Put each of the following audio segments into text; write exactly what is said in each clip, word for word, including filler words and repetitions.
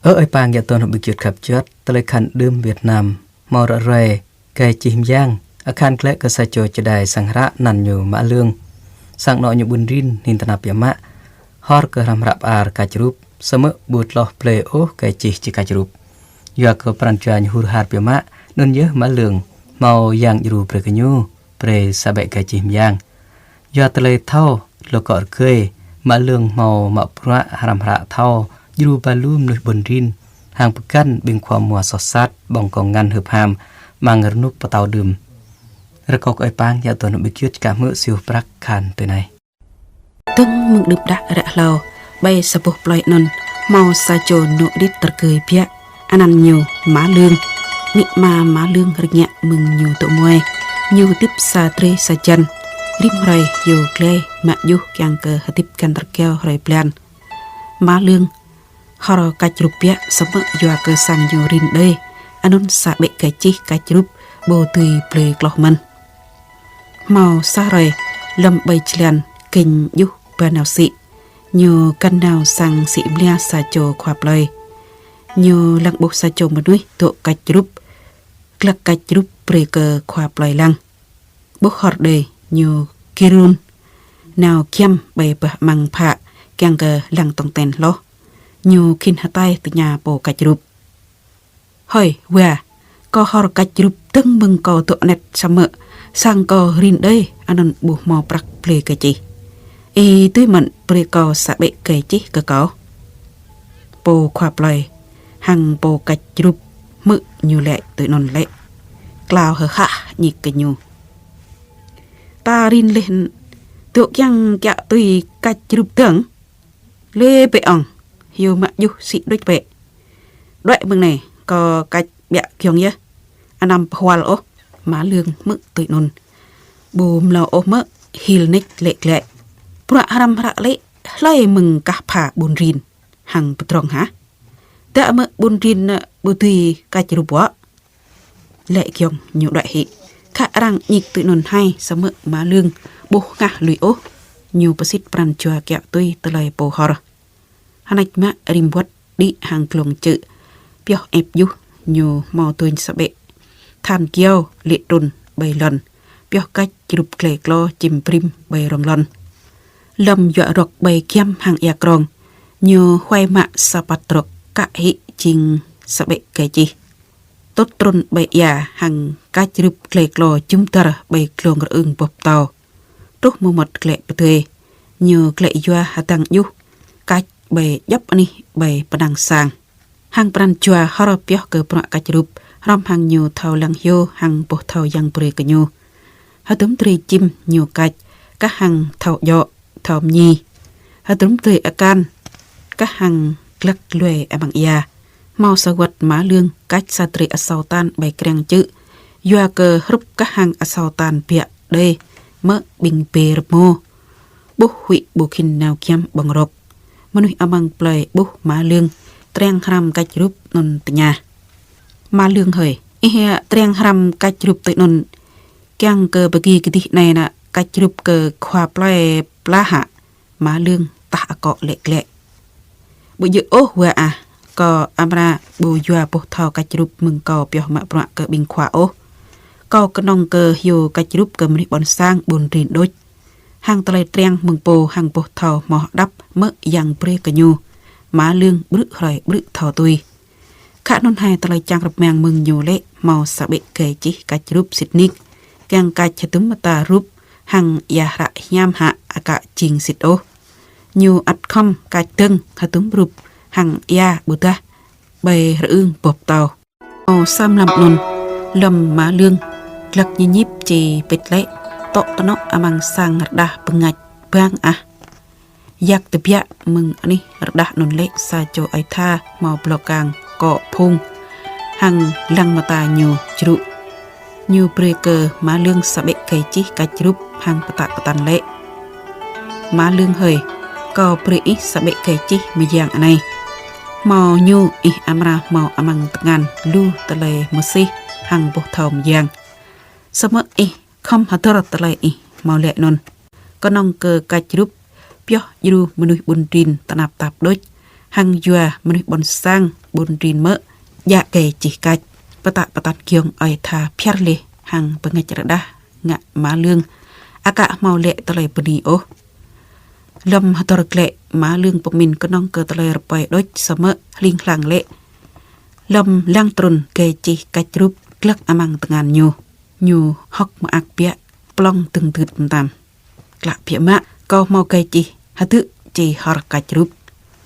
Ơ ơi pang yă tơn hơbĭ kơyut khăp juăt, tơlơi akhan đưm Việt Nam hmâo ră ruai gai čih mơyang, akhan glaĭ kơ sa čô čơđai sang hră anăn ñu Mă Lương. Sang anŏ ñu ƀun rin hning tơnap biă mă, hor kơ hrăm hră pơar kač rup, samơ̆ ƀu tloh blơi ôh gai čih či kač rup. Yua kơ pran jua ñu hur har biă mă, anŭn yơh Mă Lương hmâo yang djru brơi kơ ñu, brơi sa ƀĕ gai čih mơyang. Yua tơlơi thâo, lŏ kŏ rơgơi, Mă Lương hmâo mă bruă hrăm hră thâo djru ba lu mơnuih ƀun rin, hăng pơgăn ƀing khua mua soh sat, ƀơ̆ng kông ngăn hưp ham, amăng rơnŭk pơtâo đưm. Rơkâo kơ ơi pang yă tơn hơbĭ kơyut čơkă hmư̆ siuh prăk akhan tui anai. Dơ̆ng mơ̆ng đưm đă ră hlâo, ƀơi sa boh plơi anŭn, hmâo sa čô nô đit tơrgơi biă, anăn ñu Mă Lương. Amĭ ama Mă Lương rơngiă mơ̆ng ñu dŏ muai, ñu hơdip sa drơi sa jăn, rĭm hrơi hyu glai mă djuh kiăng kơ hơdip găn rơgao hrơi blan. Mă Lương hor kač rup biă samơ̆ yua kơ sang ñu rin đơi, anŭn sa ƀĕ gai čih kač rup ƀu dưi blơi kloh mơ̆n. Hmâo sa hrơi, lơ̆m ƀơi jơlan gĕñ djuh ba nao sĭ, ñu găn nao sang sĭ mơnia sa čô khua plơi. Ñu lăng ƀuh sa čô mơnuih dŏ kač rup, glăk kač rup brơi kơ khua plơi lăng. Ƀuh hor đơi, ñu gir run nao giăm ƀơi bah amăng phă kiăng kơ lăng tong ten hloh. Ñu khĭn hơtai tơña pô kač rup: "Hơi wa, kâo hor kač rup dơ̆ng mơ̆ng kâo dŏ anet samơ̆ sang kâo rin đơi, anŭn ƀu hmâo prăk blơi gai čih. Ih dưi mơ̆n brơi kâo sa ƀĕ gai čih kơ kâo?" Pô khua plơi hăng pô kač rup hmư̆ ñu laĭ tui anŭn lĕ, klao hơhah ñik kơ ñu: "Ta rin laih, dŏ kiăng kiaŏ tui kač rup dơ̆ng? Lê bĕ ŏng, hyu mă djuh sĭ đôč bĕ. Đuaĭ mơ̆ng anai, kâo kač ƀiă giŏng yơh, anăm pơhual ôh." Mă Lương hmư̆ tui anŭn, ƀu mlâo ôh mơ̆ hil nik lĕ glaĭ: "Bruă hrăm hră lĕ hlơi mơ̆ng kah pha ƀun rin hăng pơdrŏng hă? Dă mơ̆ ƀun rin ƀu dưi kač rup wă?" Lĕ giŏng ñu đuaĭ hĭ. Khă arăng ñik tui anŭn hai, samơ̆ Mă Lương ƀu hơngah lui ôh, ñu pơsit pran jua kiaŏ tui tơlơi pô hor. Hơnač mă rĭm wơ̆t đĭ hăng glông čư̆, pioh ĕp djuh, ñu hmâo duñ sa ƀĕ than kyâo lê̆ trŭn ƀơi lŏn, pioh kač rup glai klo čim brĭm ƀơi rŏng lŏn. Lơ̆m yuă rŏk ƀơi giăm hăng ia krong, ñu huai mă sa păt rŏk kă hĭ jing sa ƀĕ gai čih. Tŭt trŭn ƀơi ia hăng kač rup glai klo jum dar ƀơi glông rơưng boh pơtâo. Truh mơmŏt glaĭ pơdơi, ñu glaĭ yua hơdăng djuh, kač ƀơi djŏp anih ƀơi pơnăng sang. Hăng pran jua hor pioh kơ bruă kač rup, hrŏm hăng ñu thâo lăng hyu hăng boh thâo yang brơi kơ ñu. Hơdôm drơi čim ñu kač, kah hăng thâo djŏ, thâo mơñi. Hơdôm drơi akan, kah hăng glăk luai amăng ia. Hmâo sa wơ̆t Mă Lương kač sa drơi asâo tan ƀơi kriăng čư̆, yua kơ hrup kah hăng asâo tan biă đơi mơ̆ ƀing bê rơmô. Ƀuh huĭ ƀu khĭn nao giăm ƀơ̆ng rŏk. Mơnuih amăng plơi ƀuh Mă Lương triăng hrăm kač rup anŭn tơña: "Mă Lương hơi, ih triăng hrăm kač rup tui anŭn kiăng kơ pơgi kơdih anai nă kač rup kơ khua plơi pla hă?" Mă Lương tah akŏ lĕ glaĭ: "Ƀu djơ̆ ôh wa ah, kâo amra ƀu yua boh thâo kač rup mơ̆ng kâo pioh mă bruă kơ ƀing khua ôh. Kâo kơnơ̆ng kơ hyu kač rup kơ mơnuih ƀôn sang ƀun rin đôč. Hăng tơlơi triăng mơ̆ng pô hăng boh thâo hmâo hơđăp mơ̆ yang brơi kơ ñu, Mă Lương ƀrư̆ hrơi ƀrư̆ thâo tui." Khă anŭn hai tơlơi čang rơmang mơ̆ng ñu lĕ hmâo sa ƀĕ gai čih kač rup sĭt nik, kiăng kač hơdôm mơta rup hăng ia hră hiam hă akă jing sĭt ôh. Ñu ăt khŏm kač dơ̆ng hơdôm rup hăng ia ƀôdah ƀơi rơưng boh pơtâo. Hmâo sa mlam anŭn, lơ̆m Mă Lương glăk ñi ñip či pĭt lĕ, tŏ tơnŏ amăng sang rơđah bơngač bang ah. Yak tơbiă mơ̆ng anih rơđah anŭn lĕ sa čô ơi tha hmâo blâo kang kŏ phung hăng lăng mơta ñu jrŭ. Ñu brơi kơ Mă Lương sa ƀĕ gai čih kač rup hăng pơtă pơtăn lĕ: "Mă Lương hơi, kâo brơi ih sa ƀĕ gai čih mơyang anai. Hmâo ñu ih amra hmâo amăng tơngan lu tơlơi mơsêh hăng boh thâo mơyang. Samơ̆ ih khŏm hơdơr tơlơi ih hmâo lĕ anŭn. Kơnơ̆ng kơ kač rup pioh djru mơnuih ƀun rin tơnap tap đôč, hăng yua mơnuih ƀôn sang ƀun rin mơ̆ djă gai čih kač. Pơtă pơtăn giŏng ơi tha phiar leh hăng bơngač rơđah ngă Ama Lương, aka hmâo lĕ tơlơi bơni ôh. Lơ̆m hơdơr glaĭ, Ama Lương pơmĭn kơnơ̆ng kơ tơlơi rơpơi đôč samơ̆ hling hlang lĕ. Lơ̆m lăng trŭn gai čih kač rup glăk amăng tơngan ñu, ñu hơ̆k mơak biă, plŏng dơ̆ng dưt mơtam. Klă biă mă, kâo hmâo gai čih hơdư̆ či hor kač rup.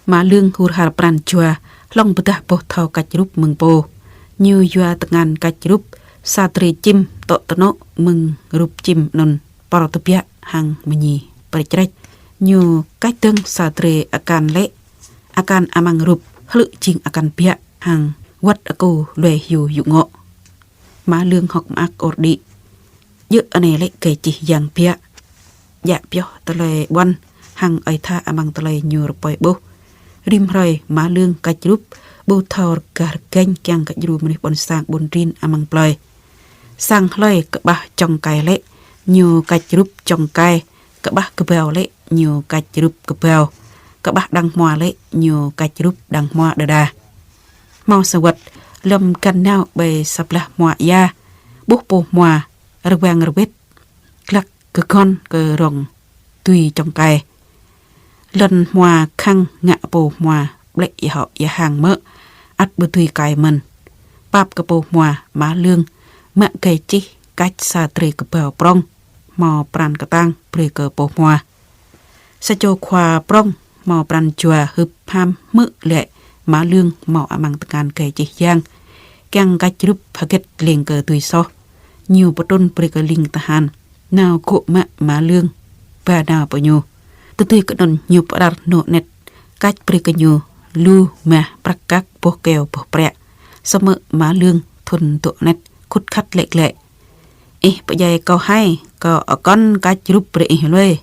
Ama Lương hur har pran jua hlŏng pơdah boh thâo kač rup mơ̆ng pô. Ñu yua tơngan kač rup sa drơi čim tŏ tơnŏ mơ̆ng rup čim anŭn pơr tơbiă hăng mơñi prĕč rĕč. Ñu kač dơ̆ng sa drơi akan lĕ, akan amăng rup hlư̆ jing akan biă hăng wơ̆t akŏ luai hyu yŭ ngŏ. Ama Lương hơ̆k mơak ôr đĭ. Djơ̆ anai lĕ gai čih yang biă. Djă pioh tơlơi ƀuăn hăng ơi tha amăng tơlơi ñu rơpơi ƀuh. Rĭm hrơi Ama Lương kač rup, ƀu thâo rơgah rơgêñ kiăng kơ djru mơnuih ƀôn sang ƀun rin amăng plơi. Sang hlơi kơƀah čŏng kai lĕ, ñu kač rup čŏng kai, kơƀah kơbao lĕ, ñu kač rup kơbao, kơƀah đang hmua lĕ, ñu kač rup đang hmua đơđa. Hmâo sa wơ̆t, lơ̆m găn nao ƀơi sa blah hmua ia, ƀuh pô hmua rơwang rơwĕt, glăk gơgŏn kơ rŏng dưi čŏng kai. Lŏn hmua khăng ngă pô hmua ƀlĕ ia hŏ ia hăng mơ̆, ăt ƀu dưi kai mơ̆n. Pap kơ pô hmua Ama Lương mă gai čih kač sa drơi kơbao prŏng, hmâo pran kơtang brơi kơ pô hmua. Sa čô khua prŏng hmâo pran jua hưp ham hmư̆ lĕ Ama Lương hmâo amăng tơngan gai čih yang, kiăng kač rup hơget lêng kơ dưi soh. Ñu pơtrŭn brơi kơ ling tơhan nao gŏ mă Ama Lương ba nao pơ ñu. Tơdơi kơ anŭn ñu pơđar nô anet kač brơi kơ ñu lu mah prăk kăk boh keo boh prăk. Samơ̆ Ama Lương thŭn dŏ anet khŭt khăt lĕ glaĭ. Ih pơdjai kâo hai, kâo akŏn kač rup brơi ih lui.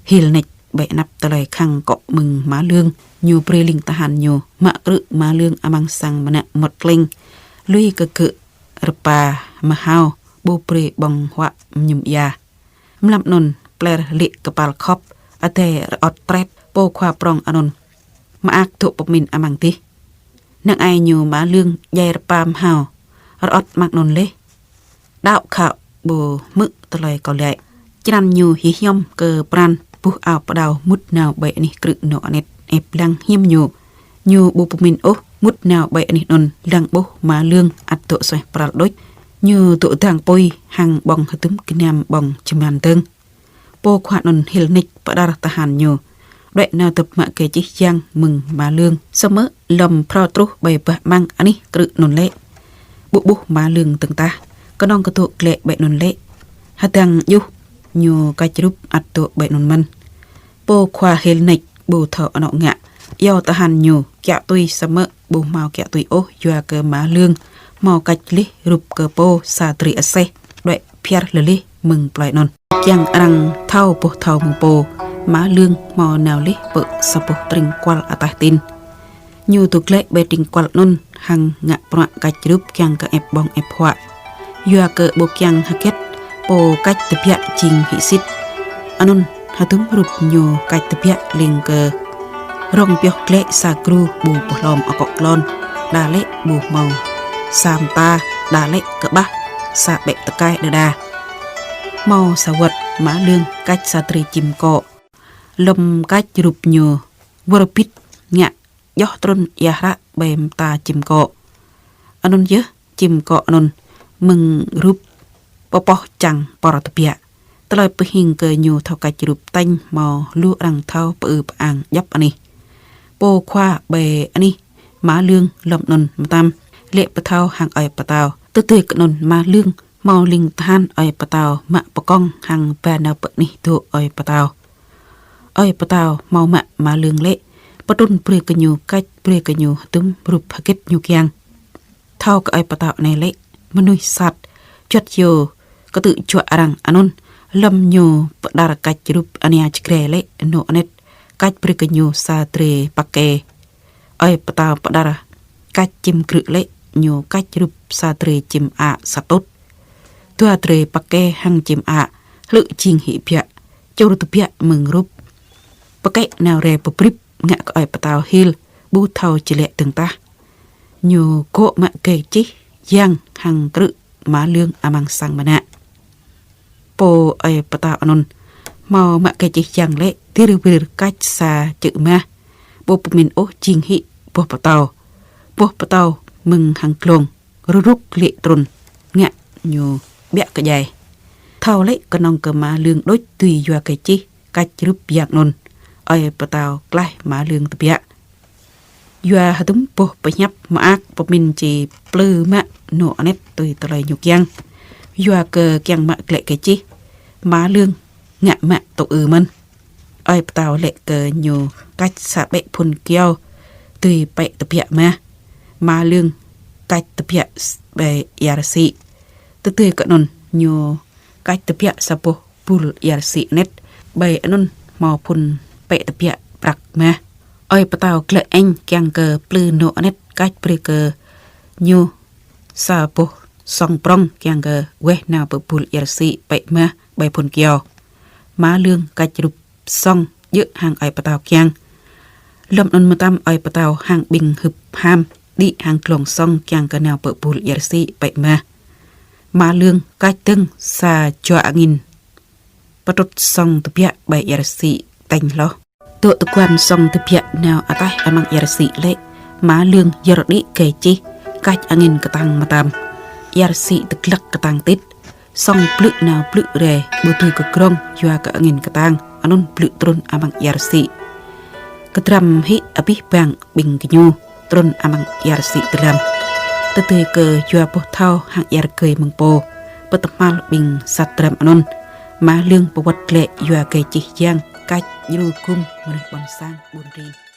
Hil nač ƀơi anăp tơlơi khăng akŏ mơ̆ng Ama Lương, ñu brơi ling tơhan ñu mă krư̆ Ama Lương amăng sang mơnă mŭt klĕng, lui kơ gơ̆ rơpa mơhao, ƀu brơi ƀơ̆ng huă mơñum ia. Mlam anŭn, pler lê̆ kơpal khŏp, adai rơŏt tret, pô khua prŏng anŭn mơak dŏ pơmĭn amăng dih. Năng ai ñu Ama Lương djai rơpa mơhao, rơŏt amăng anŭn leh. Đaŏ khă ƀu hmư̆ tơlơi kâo laĭ. Črăn ñu hĭ hiam kơ pran buh ao pơđao mŭt nao ƀơi anih krư̆ nô anet ĕp lăng hiam ñu. Ñu ƀu pơmĭn ôh mŭt nao ƀơi anih anŭn lăng ƀuh Ama Lương ăt dŏ suaih pral đôč. Ñu dŏ dang apui hăng ƀơ̆ng hơdôm gơnam ƀơ̆ng čơman dơ̆ng. Pô khua anŭn hil nač pơđar tơhan ñu đuaĭ nao dŏp mă gai čih yang mơ̆ng Ama Lương. Samơ̆ lơ̆m phrâo truh ƀơi bah amăng anih krư̆ anŭn lĕ, ƀu ƀuh Ama Lương dơ̆ng tah, kơnơ̆ng kơ dŏ glaĭ ƀơi anŭn lĕ. Hơdăng djuh ñu kač rup ăt dŏ ƀơi anŭn mơ̆n. Pô khua hil nač ƀu thâo anŏ ngă, iâu tơhan ñu kiaŏ tui samơ̆ ƀu hmâo kiaŏ tui ôh yua kơ Ama Lương hmâo kač leh rup kơ pô sa drơi aseh đuaĭ phiar lơleh mơ̆ng plơi anŭn. Kiăng arăng thâo boh thâo mơ̆ng pô, Ama Lương hmâo nao leh pơ sa boh tring kual ataih tin. Ñu dŏ glaĭ ƀơi tring kual anŭn hăng ngă bruă kač rup kiăng kơ ĕp ƀơ̆ng ĕp huă. Yua kơ ƀu kiăng hơget pô kač tơbiă jing hĭ sĭt. Anŭn hơdôm rup ñu kač tơbiă lêng kơ rŏng pioh glaĭ sa gru ƀu pơhlom akŏ klon, đa lĕ ƀu hmâo sa mơta, đa lĕ kơƀah sa ƀĕ tơkai đơđa. Hmâo sa wơ̆t Ama Lương kač sa drơi čim kŏ. Lơ̆m kač rup ñu wơr bĭt ngă djŏh trŭn ia hră ƀơi mơta čim kŏ. Anŭn yơh čim kŏ anŭn mơ̆ng rup pơpoh čang pơr tơbiă. Tơlơi pơhing kơ ñu thâo kač rup tañ hmâo lu arăng thâo pơư pơang djŏp anih. Pô khua ƀơi anih Ama Lương lơ̆m anŭn mơtam lĕ pơthâo hăng ơi pơtao. Tơdơi kơ anŭn Ama Lương hmâo ling tơhan ơi pơtao mă pơkŏng hăng ba nao pơ anih dŏ ơi pơtao. Ơi pơtao hmâo mă Ama Lương lĕ, pơtrŭn brơi kơ ñu kač brơi kơ ñu hơdôm rup hơget ñu kiăng. Thâo kơ ơi pơtao anai lĕ mơnuih sat, juăt yơh kơtư̆ juă arăng anŭn, lơ̆m ñu pơđar kač rup ania čơgrai lĕ nô anet kač brơi kơ ñu sa drơi pake. Ơi pơtao pơđar kač čim grư̆ lĕ ñu kač rup sa drơi čim a sa tŭt. Dua drơi pake hăng čim a hlư̆ jing hĭ biă, čur tơbiă mơ̆ng rup. Pơkĕ nao rai pơbrĭp ngă kơ ơi pơtao hil, ƀu thâo či lĕ dơ̆ng tah. Ñu gŏ mă gai čih yang hăng krư̆ Ama Lương amăng sang mơnă. Pô ơi pơtao anŭn hmâo mă gai čih yang lĕ dir wir kač sa čư̆ mah. Ƀu pơmĭn ôh jing hĭ boh pơtâo. Boh pơtâo mơ̆ng hăng glông rŭ rŭk lê̆ trŭn ngă ñu ƀiă kơdjai. Thâo lĕ kơnơ̆ng kơ Ama Lương đôč dưi yua gai čih kač rup yang anŭn, ơi pơtao klaih Ama Lương tơbiă. Yua hơdôm boh pơhiăp mơak pơmĭn či plư mă nô anet tui tơlơi ñu kiăng. Yua kơ kiăng mă glaĭ gai čih, Ama Lương ngă mă tŭ ư mơ̆n. Ơi pơtao lĕ kơ ñu kač sa ƀĕ phŭn kyâo dưi pĕ tơbiă mah. Ama Lương kač tơbiă s-, ƀơi ia rơsĭ. Tơdơi kơ anŭn ñu kač tơbiă sa boh bul ia rơsĭ anet, ƀơi anŭn hmâo phŭn pĕ tơbiă prăk mah. Ơi pơtao glĕ ĕñ kiăng kơ plư nô anet kač brơi kơ ñu sa boh sŏng prŏng kiăng kơ weh nao pơ bul ia rơsĭ pĕ mah ƀơi phŭn kyâo. Ama Lương kač rup sŏng djơ̆ hăng ơi pơtao kiăng. Lơ̆m anŭn mơtam ơi pơtao hăng ƀing hưp ham đĭ hăng glông sŏng kiăng kơ nao pơ bul ia rơsĭ pĕ mah. Ama Lương kač dơ̆ng sa jua angin pơtrŭt sŏng tơbiă ƀơi ia rơsĭ tañ hloh. Dŏ tơguan sŏng tơbiă nao ataih amăng ia rơsĭ lĕ, Ama Lương yơr đĭ gai čih kač angin kơtang mơtam. Ia rơsĭ tơglăk kơtang tit. Sŏng blư̆ nao blư̆ rai ƀu dưi kơ grong yua kơ angin kơtang anŭn blư̆ trŭn amăng ia rơsĭ. Kơdram hĭ abih bang ƀing gơñu trŭn amăng ia rơsĭ dơlăm. Tơdơi kơ yua boh thâo hăng ia rơgơi mơ̆ng pô pơtơhmal ƀing sat dram anŭn, Ama Lương pơwơ̆t glaĭ yua gai čih yang kač djru gum mơnuih ƀôn sang ƀun rin.